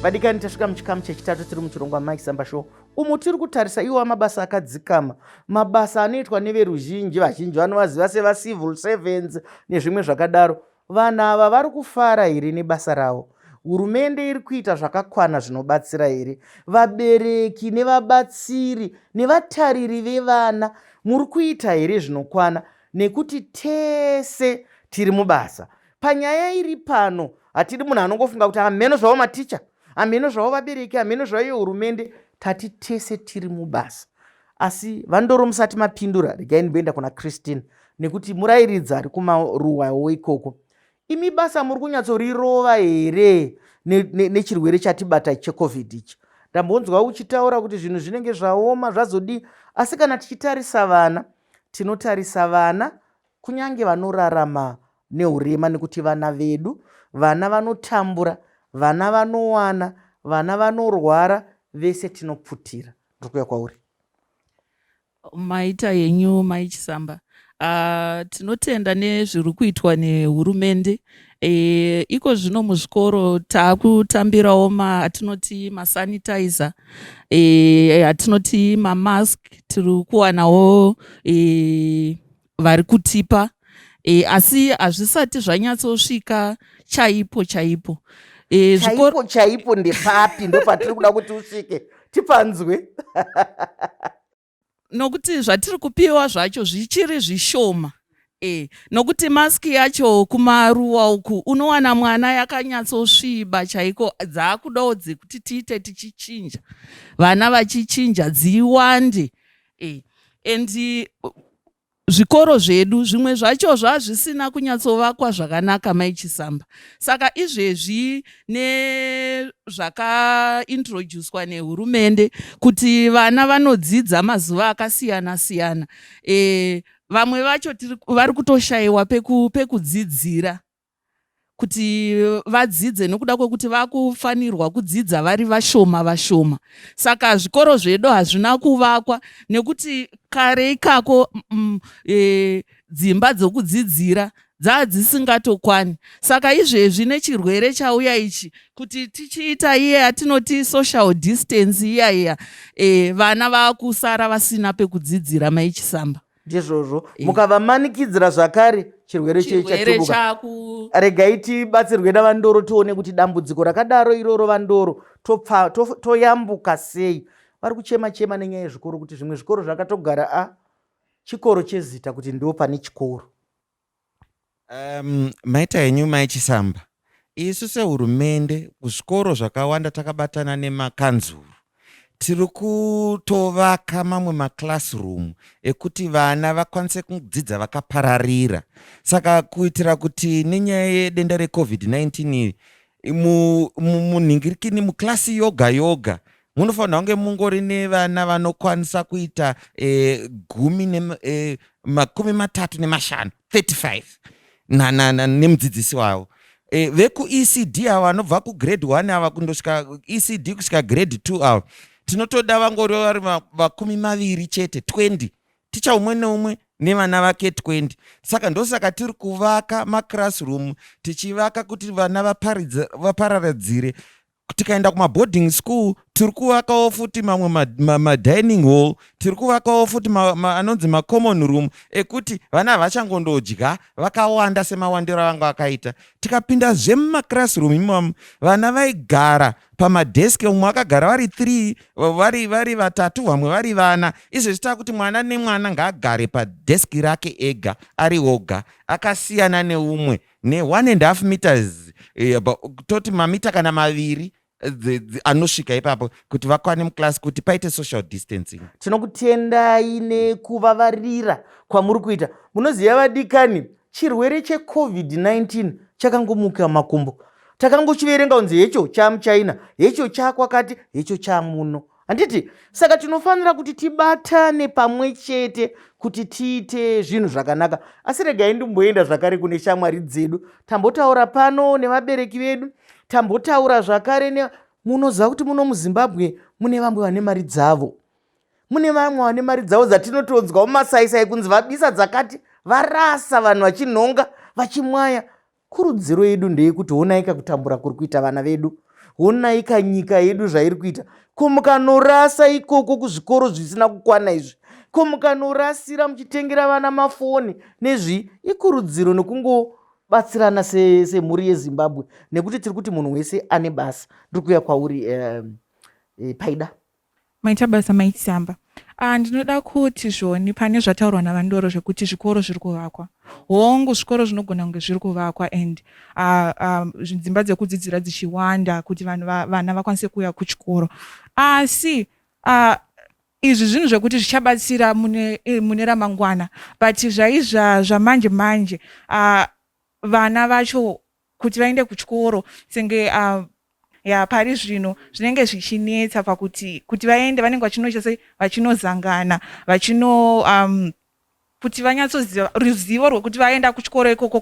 Vadikani, tasvika muchikamu chechitatu tiri muchirongwa Mike Samba Show, umo tiri kutarisa iwo mabasa akadzikama, mabasa anoitwa neveruzhinji. Vazhinji vanovaziva sevacivil servants nezvimwe zvakadaro. Vanhu ava vari kufara here nebasa ravo? Hurumende iri kuita zvakakwana zvinobatsira here? Vabereki nevabatsiri nevatariri vevana, muri kuita here zvinokwana? Nekuti tese tiri mubasa panyaya iri pano. Hatidi munhu anongofunga kuti hameno zvavo maticha, hameno zvavo vabereki, hameno zvavo iyo hurumende. Tati tese tiri mubasa. Asi VaNdoro, musati mapindura, regai ndimboenda kuna Christine, nekuti murayiridzi ari kumaruwawo ikoko. Imi, basa muri kunyatsorirova here nechirwere chatibata cheCovid ichi? Ndambonzwa uchitaura kuti zvinhu zvinenge zvaoma, zvazodii, asi kana tichitarisa vana, tinotarisa vana kunyange vanorarama neurema, nekuti vana vedu, vana vanotambura, vana vanowana, vana vanorwara, vese tinopfutira. Ndiri kuuya kwauri. Maita yenyu, Mai Chisamba. Tinotenda nezviri kuitwa nehurumende. Iko zvino muzvikoro taakutambirawo atinoti masanitizer, atinoti mamask. Tiri kuwanawo vari kutipa, asi hazvisati zvanyatsosvika chaipo chaipo. Chaipo chaipo ndepapi? Ndopatiri kuda kuti usvike, tipanzwe. Nokuti zvatiri kupiwa zvacho zvichiri zvishoma, nokuti maski yacho kumaruwa uku unowana mwana yakanyatsosviba chaiko. Dzaakudawo dzekuti tiite tichichinja, vana vachichinja, dziwande. And zvikoro zvedu zvimwe zvacho zvazvisina kunyatsovakwa zvakanaka, Maichisamba. Saka izvezvi nezvakaintroducwa nehurumende kuti vana vanodzidza mazuva akasiyana siyana, vamwe vacho vari kutoshayiwa pekudzidzira kuti vadzidze, nokuda kwekuti vakufanirwa kudzidza vari vashoma vashoma. Saka zvikoro zvedu hazvina kuvakwa, nekuti kare ikako dzimba dzokudzidzira dzaa dzisingatokwani. Saka izvezvi nechirwere chauya ichi, kuti tichiita iye atinoti social distance iya iya, vana vaakusara vasina pekudzidzira, Maichisamba. Ndizvozvo. Mukavamanikidzira zvakare, chirwere chei chirwere chatubuka. Chaku Regai tibatsirwe naVaNdoro, tione kuti dambudziko rakadaro iroro, VaNdoro, toyambuka sei? Vari kuchema chema nenyaya yezvikoro, kuti zvimwe zvikoro zvakatogara a chikoro chezita kuti ndo pane chikoro. Maita henyu, Mai Chisamba. Isu sehurumende, kuzvikoro zvakawanda takabatana nemakanzuru, tiri kutovaka mamwe maclassroom ekuti vana vakwanise kudzidza vakapararira. Saka kuitira kuti nenyaya yedenda reCovid-19 iri, munhingirikini, muklasi yoga yoga munofanira kunge mungori nevana vanokwanisa kuita 35, 35 nemudzidzisi wavo. VekuECD ava, vanobva kugrade 1 ava kundosvika ECD kusvika grade 2 ava, tinotoda vangori vari 20 chete, 20, ticha umwe neumwe nevana vake 20. Saka ndosaka tiri kuvaka maclassroom, tichivaka kuti vana vapararadzire. Tikaenda kumaboarding school, tiri kuvakawo futi mamwe madining hall, tiri kuvakawo futi anonzi macommon room ekuti vana havachangondodya vakawanda semawandiro avanga vakaita. Tikapindazve mumaclassroom imomo, vana vaigara pamadeski, umwe akagara vari 3, vari vatatu, vamwe vari vana. Izvezvi taakuti mwana nemwana ngaagare padeski rake ega, ari oga, akasiyana neumwe ne1.5 meters, toti mamita kana 2 anosvika ipapo, kuti vakwane muklasi, kuti paite social distancing. Tinokutendai nekuvavarira kwamuri kuita. Munoziva vadikani, chirwere cheCovid-19 chakangomuka makumbo. Takangochiverenga kunzi hecho chamuChina, hecho chakwakati, hecho chamuno, handiti? Saka tinofanira kuti tibatane pamwe chete kuti tiite zvinhu zvakanaka. Asi regai ndimboenda zvakare kune shamwari dzedu. Tambotaura pano nevabereki vedu, tambotaura zvakare ne munoziva kuti muno muZimbabwe mune vamwe vane mari dzavo, mune vamwe vane mari dzavo dzatinotonzwa mumasaisai kunzi vabisa dzakati, varasa, vanhu vachinhonga, vachimwaya. Kurudziro yedu ndeyekuti onaika kutambura kuri kuita vana vedu. Honai kanyika yedu zvairi kuita. Ko mukanorasa ikoko kuzvikoro zvisina kukwana izvi, ko mukanorasira muchitengera vana mafoni nezvii, ikurudziro nekungobatsirana semhuri se yeZimbabwe, nekuti tiri kuti munhu wese ane basa. Ndiri kuuya kwauri Paida. Maita basa Mai Chisamba. Ah, ndinoda kuti zvoni pane zvataurwa naVaNdoro zvekuti zvikoro zviri kuvakwa. Hongu zvikoro zvinogona kunge zviri kuvakwa and ah, ah, dzimba dzekudzidzira dzichiwanda kuti vanhu vana vakwanise kuuya kuchikoro. Asi ah, izvi zvinhu zvekuti zvichabatsira mune, eh, mune ramangwana but zvaizva zvamanje manje ah, vana vacho kuti vaende kuchikoro senge uh, ya pari zvino zvinenge zvichinetsa pakuti kuti vaende vanenge vachinoita sei vachinozangana vachino um, kuti vanyatsoziva ruzivo rwekuti vaenda kuchikoro ikoko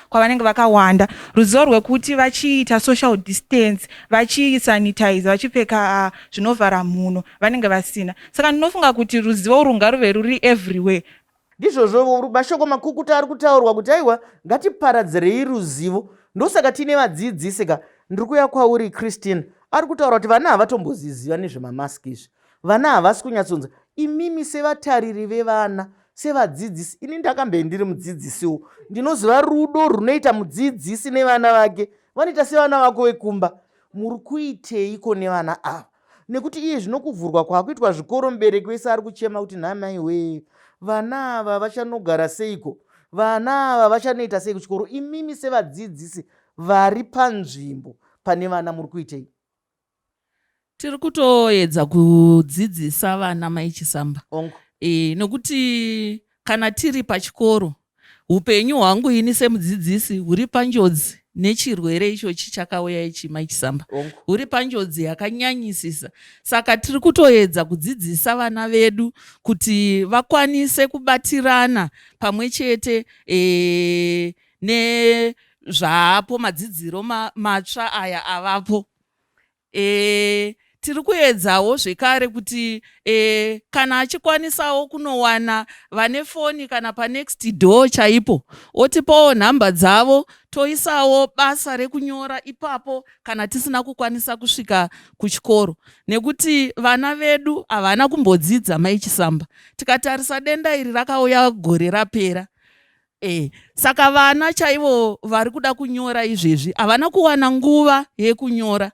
kwavanenge vakawanda ruzivo rwekuti vachiita social distance vachisanitize vachipfeka uh, zvinovhara mhuno vanenge vasina saka ndinofunga kuti ruzivo urwu ngaruve ruri everywhere. Ndizvozvo mashoko makukuta ari kutaurwa kuti aiwa ngatiparadzirei ruzivo. Ndosaka tiine vadzidzisi ka. Ndiri kuuya kwauri Christine. Ari kutaura kuti vana havatomboziziva nezvemamask izvi. Vana havasi kunyatsonzwa. Imimi sevatariri vevana, sevadzidzisi, ini ndakambe ndiri mudzidzisiwo. Ndinoziva rudo runoita mudzidzisi nevana vake. Vanoita sevana vako vekumba. Muri kuiteiko nevana ava? Nekuti iye zvino kuvhurwa kwakuitwa zvikoro mubereki wese ari kuchema kuti nhai mai wee vana ava vachanogara seiko vana ava vachanoita sei kuchikoro imimi sevadzidzisi vari panzvimbo pane vana muri kuitei? Tiri kutoedza kudzidzisa vana mai Chisamba. Hongu. E, nokuti kana tiri pachikoro Hupenyu hwangu ini semudzidzisi huri panjodzi nechirwere ichochi chakauya ichi Mai Chisamba. Huri panjodzi yakanyanyisisa. Saka tiri kutoedza kudzidzisa vana vedu kuti vakwanise kubatirana pamwe chete e, nezvaapo madzidziro matsva aya avapo. E, tiri kuedzawo zvekare kuti e, kana achikwanisawo kunowana vane foni kana panext door chaipo otipawo nhamba dzavo toisawo basa rekunyora ipapo kana tisina kukwanisa kusvika kuchikoro nekuti vana vedu havana kumbodzidza Mai Chisamba. Tikatarisa denda iri rakauya gore rapera E, saka vana chaivo vari kuda kunyora izvezvi havana kuwana nguva yekunyora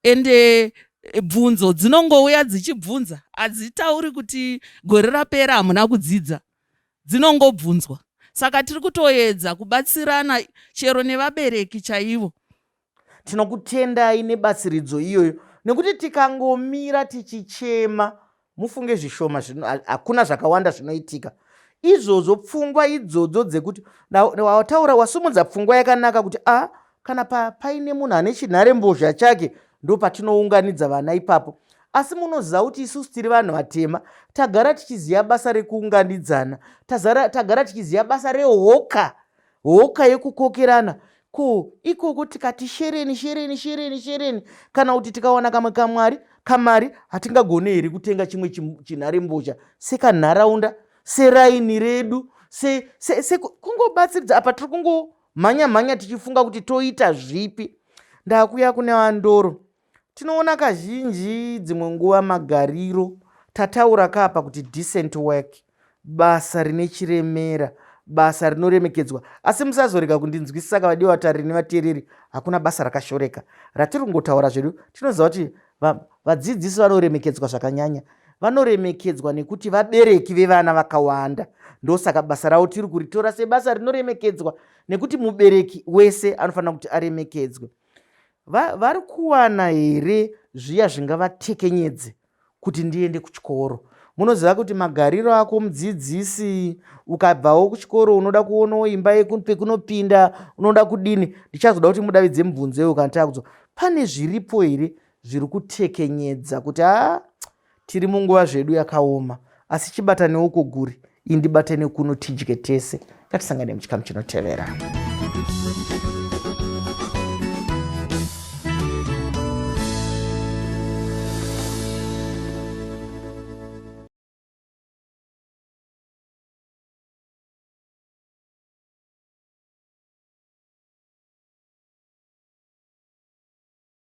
ende eh, bvunzo dzinongouya dzichibvunza hadzitauri kuti gore rapera hamuna kudzidza dzinongobvunzwa saka tiri kutoedza kubatsirana chero nevabereki chaivo. Tinokutendai nebatsiridzo iyoyo nekuti tikangomira tichichema mufunge zvishoma hakuna zvakawanda zvinoitika izvozvo pfungwa idzodzo dzekuti wataura wasumudza pfungwa yakanaka kuti a ah, kana pa, paine munhu ane chinharembozha chake ndopatinounganidza vana ipapo asi munoziva kuti isusu tiri vanhu vatema tagara tichiziva basa rekuunganidzana tagara tichiziva basa rehoka hoka yekukokerana ko ikoko tikati shereni shereni shereni shereni kana kuti tikawana kamwe kamwari kamari hatingagone here kutenga chimwe chinharembozha sekanharaunda seraini redu se, se, se, kungobatsiridza apa tiri kungomhanya mhanya tichifunga kuti toita zvipi ndakuya kune vandoro Tinoona kazhinji dzimwe nguva magariro tataura ka apa kuti decent work, basa rine chiremera, basa rinoremekedzwa. Asi musazorega kundinzwisisa ka vadiwa vatariri nevateereri, hakuna basa rakashoreka. Ratiri kungotaura zvedu tinoziva kuti vadzidzisi vanoremekedzwa zvakanyanya. Vanoremekedzwa nekuti vabereki vevana vakawanda. Ndosaka basa ravo tiri kuritora sebasa rinoremekedzwa nekuti mubereki wese anofanira kuti aremekedzwe. Va, vari kuwana here zviya zvingavatekenyedze kuti ndiende kuchikoro? Munoziva kuti magariro ako mudzidzisi, ukabvawo kuchikoro unoda kuonawo imba pekunopinda, unoda kudini? Ndichazoda kuti mudavidze mubvunzo iwo kana takudzo. Pane zviripo here zviri kutekenyedza kuti haa tiri munguva zvedu yakaoma, asi chibatane uko guri, indibate nekuno tidye tese. Ngatisangane muchikamu chinotevera.